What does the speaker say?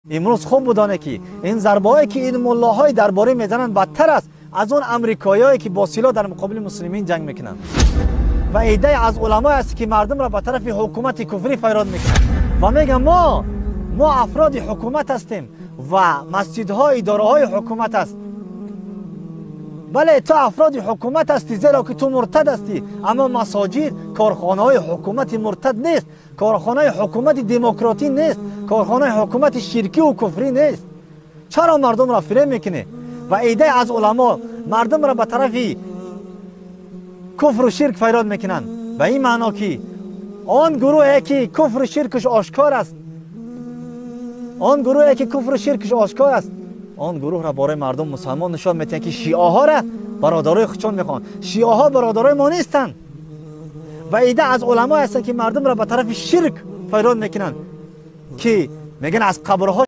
Имрӯз хуб будане ки ин зарбаҳое ки ин муллоҳои дарборӣ мезананд, бадтар аст аз он амрикоиҳое ки бо силоҳ дар муқобили муслимин ҷанг мекунанд. Ва иддае аз уламое аст ки мардумро ба тарафи ҳукумати куфрӣ фарёд мекунанд ва мегӯянд: мо афроди ҳукумат ҳастем ва масҷидҳо идораҳои ҳукумат аст. Бале, ту афроди ҳукумат ҳастӣ, зеро ки ту муртад ҳастӣ. Аммо масоҷид корхонаҳои ҳукумати муртад нест, корхонаи ҳукумати демократӣ нест, корхонаи ҳукумати ширкӣ-ву куфрӣ нест. Чаро мардумро фиреб мекунӣ? Ва иддае аз уламо мардумро ба тарафи куфру ширк фарёд мекунанд, ба ин маъно ки он гурӯҳе ки куфру ширкаш ошкор аст, он гурӯҳе ки куфру ширкаш ошкор аст, он гурӯҳро барои мардум мусалмон нишон медиҳанд, ки шиаҳоро бародарои худшон мехоҳанд. Шиаҳо бародарои мо нестанд. Ва идда аз уламое ҳастанд ки мардумро ба тарафи ширк фарёд мекунанд, ки мегӯянд аз қабрҳо